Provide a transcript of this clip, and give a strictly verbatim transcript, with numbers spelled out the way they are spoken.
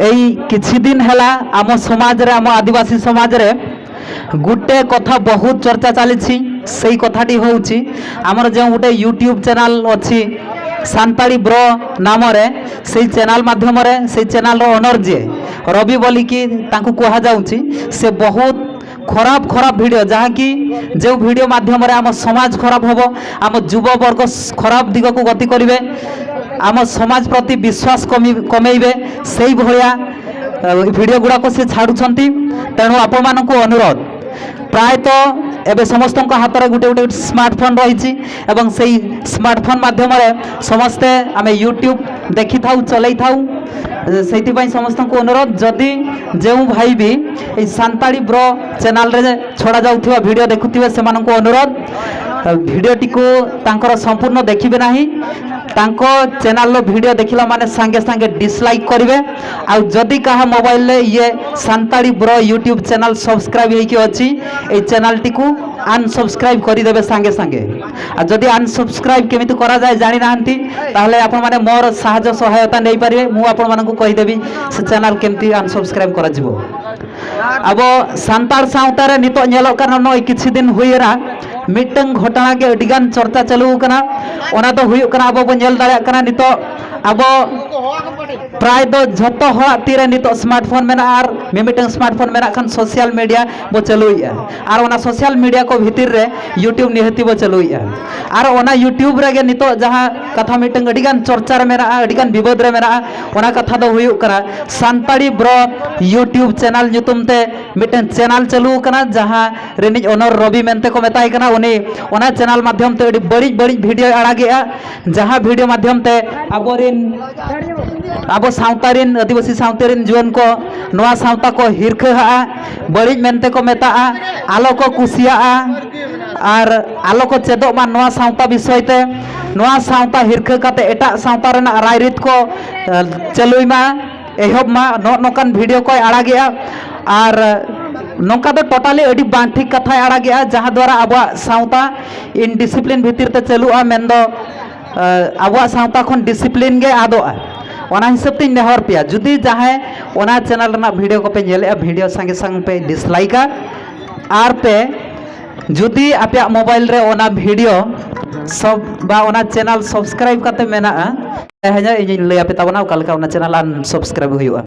ଏଇ କିଛି ଦିନ ହେଲା ଆମ ସମାଜରେ, ଆମ ଆଦିବାସୀ ସମାଜରେ ଗୋଟେ କଥା ବହୁତ ଚର୍ଚ୍ଚା ଚାଲିଛି। ସେଇ କଥାଟି ହେଉଛି, ଆମର ଯେଉଁ ଗୋଟେ ୟୁଟ୍ୟୁବ୍ ଚ୍ୟାନେଲ୍ ଅଛି ସାନ୍ତାଳି ବ୍ରୋ ନାମରେ, ସେଇ ଚ୍ୟାନେଲ୍ ମାଧ୍ୟମରେ, ସେଇ ଚ୍ୟାନେଲ୍ର ଓନର୍ ଯିଏ ରବି ବୋଲିକି ତାଙ୍କୁ କୁହାଯାଉଛି, ସେ ବହୁତ ଖରାପ ଖରାପ ଭିଡ଼ିଓ, ଯାହାକି ଯେଉଁ ଭିଡ଼ିଓ ମାଧ୍ୟମରେ ଆମ ସମାଜ ଖରାପ ହେବ, ଆମ ଯୁବବର୍ଗ ସ- ଖରାପ ଦିଗକୁ ଗତି କରିବେ, ଆମ ସମାଜ ପ୍ରତି ବିଶ୍ୱାସ କମି କମେଇବେ, ସେଇଭଳିଆ ଅ, ଭିଡ଼ିଓ ଗୁଡ଼ାକ ସେ ଛାଡ଼ୁଛନ୍ତି। ତେଣୁ ଆପଣମାନଙ୍କୁ ଅନୁରୋଧ, ପ୍ରାୟତଃ ଏବେ ସମସ୍ତଙ୍କ ହାତରେ ଗୋଟେ ଗୋଟେ ସ୍ମାର୍ଟଫୋନ୍ ରହିଛି ଏବଂ ସେଇ ସ୍ମାର୍ଟଫୋନ୍ ମାଧ୍ୟମରେ ସମସ୍ତେ ଆମେ ୟୁଟ୍ୟୁବ୍ ଦେଖିଥାଉ, ଚଲେଇଥାଉ। ସେଇଥିପାଇଁ ସମସ୍ତଙ୍କୁ ଅନୁରୋଧ, ଯଦି ଯେଉଁ ଭାଇ ବି ଏଇ ସାନ୍ତାଳି ବ୍ରୋ ଚ୍ୟାନେଲ୍ରେ ଛଡ଼ାଯାଉଥିବା ଭିଡ଼ିଓ ଦେଖୁଥିବେ, ସେମାନଙ୍କୁ ଅନୁରୋଧ, ଭିଡ଼ିଓଟିକୁ ତାଙ୍କର ସମ୍ପୂର୍ଣ୍ଣ ଦେଖିବେ ନାହିଁ। ତାଙ୍କ ଚ୍ୟାନେଲ୍ର ଭିଡ଼ିଓ ଦେଖିଲା ମାନେ ସାଙ୍ଗେ ସାଙ୍ଗେ ଡିସ୍ଲାଇକ୍ କରିବେ। ଆଉ ଯଦି କାହା ମୋବାଇଲରେ ଇଏ Santali bro YouTube channel subscribe ହେଇକି ଅଛି, ଏଇ ଚ୍ୟାନେଲ୍ଟିକୁ ଅନସବସ୍କ୍ରାଇବ୍ କରିଦେବେ ସାଙ୍ଗେ ସାଙ୍ଗେ। ଆଉ ଯଦି ଅନସବସ୍କ୍ରାଇବ୍ କେମିତି କରାଯାଏ ଜାଣିନାହାନ୍ତି, ତାହେଲେ ଆପଣମାନେ ମୋର ସାହାଯ୍ୟ ସହାୟତା ନେଇପାରିବେ। ମୁଁ ଆପଣମାନଙ୍କୁ କହିଦେବି ସେ ଚ୍ୟାନେଲ୍ କେମିତି ଅନସବସ୍କ୍ରାଇବ୍ କରାଯିବ। ᱟᱵᱚ ᱥᱟᱱᱛᱟᱲ ᱥᱟᱶᱛᱟ ᱨᱮ ᱱᱤᱛᱚᱜ ᱧᱮᱞᱚᱜ ᱠᱟᱱᱟ, ᱱᱚᱜᱼᱚᱭ ᱠᱤᱪᱷᱩ ᱫᱤᱱ ᱦᱩᱭᱮᱱᱟ, ᱢᱤᱫᱴᱟᱝ ᱜᱷᱚᱴᱚᱱᱟ ᱜᱮ ᱟᱹᱰᱤ ᱜᱟᱱ ᱪᱚᱨᱪᱟ ᱪᱟᱹᱞᱩ ᱟᱠᱟᱱᱟ᱾ ᱚᱱᱟ ᱫᱚ ᱦᱩᱭᱩᱜ ᱠᱟᱱᱟ, ᱟᱵᱚ ᱵᱚᱱ ᱧᱮᱞ ᱫᱟᱲᱮᱭᱟᱜ ᱠᱟᱱᱟ ᱱᱤᱛᱚᱜ ᱟᱵᱚ ᱯᱨᱟᱭ ᱫᱚ ᱡᱷᱚᱛᱚ ᱦᱚᱲᱟᱜ ᱛᱤᱨᱮ ᱱᱤᱛᱚᱜ ᱥᱢᱟᱨᱴᱯᱷᱳᱱ ᱢᱮᱱᱟᱜᱼᱟ, ᱟᱨ ᱢᱤᱢᱤᱫᱴᱟᱝ ᱥᱢᱟᱨᱴᱯᱷᱳᱱ ᱢᱮᱱᱟᱜ ᱠᱷᱟᱱ ᱥᱳᱥᱟᱞ ᱢᱤᱰᱤᱭᱟ ᱵᱚ ᱪᱟᱹᱞᱩᱭᱮᱫᱼᱟ᱾ ᱟᱨ ᱚᱱᱟ ᱥᱳᱥᱟᱞ ᱢᱤᱰᱤᱭᱟ ᱠᱚ ᱵᱷᱤᱛᱤᱨ ᱨᱮ ᱭᱩᱴᱤᱭᱩᱵᱽ ᱱᱤᱦᱟᱹᱛᱤ ᱵᱚ ᱪᱟᱹᱞᱩᱭᱮᱫᱼᱟ᱾ ᱟᱨ ᱚᱱᱟ ᱭᱩᱴᱤᱭᱩᱵᱽ ᱨᱮᱜᱮ ᱱᱤᱛᱚᱜ ᱡᱟᱦᱟᱸ ᱠᱟᱛᱷᱟ ᱢᱤᱫᱴᱟᱝ ᱟᱹᱰᱤᱜᱟᱱ ᱪᱚᱨᱪᱟ ᱨᱮ ᱢᱮᱱᱟᱜᱼᱟ, ᱟᱹᱰᱤᱜᱟᱱ ᱵᱤᱵᱟᱹᱫᱽ ᱨᱮ ᱢᱮᱱᱟᱜᱼᱟ, ᱚᱱᱟ ᱠᱟᱛᱷᱟ ᱫᱚ ᱦᱩᱭᱩᱜ ᱠᱟᱱᱟ ᱥᱟᱱᱛᱟᱲᱤ ᱵᱨᱚ ᱭᱩᱴᱤᱭᱩᱵᱽ ᱪᱮᱱᱮᱞ ᱧᱩᱛᱩᱢ ᱛᱮ ᱢᱤᱫᱴᱟᱝ ᱪᱮᱱᱮᱞ ᱪᱟᱹᱞᱩ ᱟᱠᱟᱱᱟ, ᱡᱟᱦᱟᱸ ᱨᱤᱱᱤᱡ ᱚᱱᱚᱨ ᱨᱚᱵᱤ ᱢᱮᱱᱛᱮ ᱠᱚ ᱢᱮᱛᱟᱭ ᱠᱟᱱᱟ᱾ ᱩᱱᱤ ᱚᱱᱟ ᱪᱮᱱᱮᱞ ᱢᱟᱫᱽᱫᱷᱚᱢ ᱛᱮ ᱟᱹᱰᱤ ᱵᱟᱹᱲᱤᱡ ᱵᱟᱹᱲᱤᱡ ᱵᱷᱤᱰᱤᱭᱳᱭ ᱟᱲᱟᱜᱮᱜᱼᱟ, ᱡᱟᱦᱟᱸ ᱵᱷᱤᱰᱤᱭᱳ ᱢᱟᱫᱽᱫᱷᱚᱢ ᱛᱮ ᱟᱵᱚᱨᱤᱱ, ᱟᱵᱚ ᱥᱟᱶᱛᱟ ᱨᱤᱱ, ᱟᱹᱫᱤᱵᱟᱹᱥᱤ ᱥᱟᱶᱛᱟ ᱨᱤᱱ ᱡᱩᱣᱟᱹᱱ ᱠᱚ ᱱᱚᱣᱟ ᱥᱟᱶᱛᱟ ᱠᱚ ᱦᱤᱨᱠᱷᱟᱹᱦᱟᱜᱼᱟ, ᱵᱟᱹᱲᱤᱡ ᱢᱮᱱᱛᱮ ᱠᱚ ᱢᱮᱛᱟᱜᱼᱟ, ᱟᱞᱚ ᱠᱚ ᱠᱩᱥᱤᱭᱟᱜᱼᱟ ᱟᱨ ᱟᱞᱚ ᱠᱚ ᱪᱮᱫᱚᱜ ᱢᱟ ᱱᱚᱣᱟ ᱥᱟᱶᱛᱟ ᱵᱤᱥᱚᱭ ᱛᱮ᱾ ᱱᱚᱣᱟ ᱥᱟᱶᱛᱟ ᱦᱤᱨᱠᱷᱟᱹ ᱠᱟᱛᱮ ᱮᱴᱟᱜ ᱥᱟᱶᱛᱟ ᱨᱮᱱᱟᱜ ᱨᱟᱭᱨᱤᱛ ᱠᱚ, ᱮ, ᱪᱟᱹᱞᱩᱭ ᱢᱟ, ᱮᱦᱚᱵ ᱢᱟ, ᱱᱚᱜᱼᱚ ᱱᱚᱝᱠᱟᱱ ᱵᱷᱤᱰᱤᱭᱳ ᱠᱚᱭ ᱟᱲᱟᱜᱮᱜᱼᱟ᱾ ᱟᱨ ᱱᱚᱝᱠᱟ ᱫᱚ ᱴᱳᱴᱟᱞᱤ ᱟᱹᱰᱤ ᱵᱟᱝ ᱴᱷᱤᱠ ᱠᱟᱛᱷᱟᱭ ᱟᱲᱟᱜᱮᱜᱼᱟ, ᱡᱟᱦᱟᱸ ᱫᱣᱟᱨᱟ ᱟᱵᱚᱣᱟᱜ ᱥᱟᱶᱛᱟ ᱤᱱᱰᱤᱥᱤᱯᱞᱤᱱ ᱵᱷᱤᱛᱤᱨ ᱛᱮ ᱪᱟᱹᱞᱩᱜᱼᱟ, ᱢᱮᱱᱫᱚ, ᱮ, ᱟᱵᱚᱣᱟᱜ ᱥᱟᱶᱛᱟ ᱠᱷᱚᱱ ᱰᱤᱥᱤᱯᱞᱤᱱ ᱜᱮ ᱟᱫᱚᱜᱼᱟ᱾ ᱚᱱᱟ ᱦᱤᱥᱟᱹᱵ ᱛᱤᱧ ᱱᱮᱦᱚᱨ ᱯᱮᱭᱟ, ᱡᱩᱫᱤ ᱡᱟᱦᱟᱸᱭ ᱚᱱᱟ ᱪᱮᱱᱮᱞ ᱨᱮᱱᱟᱜ ᱵᱷᱤᱰᱤᱭᱳ ᱠᱚᱯᱮ ᱧᱮᱞᱮᱜᱼᱟ, ᱵᱷᱤᱰᱤᱭᱳ ᱥᱟᱸᱜᱮ ᱥᱟᱝ ᱯᱮ ᱰᱤᱥᱞᱟᱭᱤᱠᱟ, ᱟᱨ ᱯᱮ ᱡᱩᱫᱤ ᱟᱯᱮᱭᱟᱜ ᱢᱳᱵᱟᱭᱤᱞ ᱨᱮ ᱚᱱᱟ ᱵᱷᱤᱰᱤᱭᱳ ᱥᱚᱵ ᱵᱟ ᱚᱱᱟ ᱪᱮᱱᱮᱞ ᱥᱟᱵᱥᱠᱨᱟᱭᱤᱵ ᱠᱟᱛᱮ ᱢᱮᱱᱟᱜᱼᱟ, ᱛᱮᱦᱮᱧ ᱤᱧᱤᱧ ᱞᱟᱹᱭ ᱟᱯᱮ ᱛᱟᱵᱚᱱᱟ ᱚᱠᱟ ᱞᱮᱠᱟ ᱚᱱᱟ ᱪᱮᱱᱮᱞ ᱟᱱᱥᱟᱵᱥᱠᱨᱟᱭᱤᱵ ᱦᱩᱭᱩᱜᱼᱟ᱾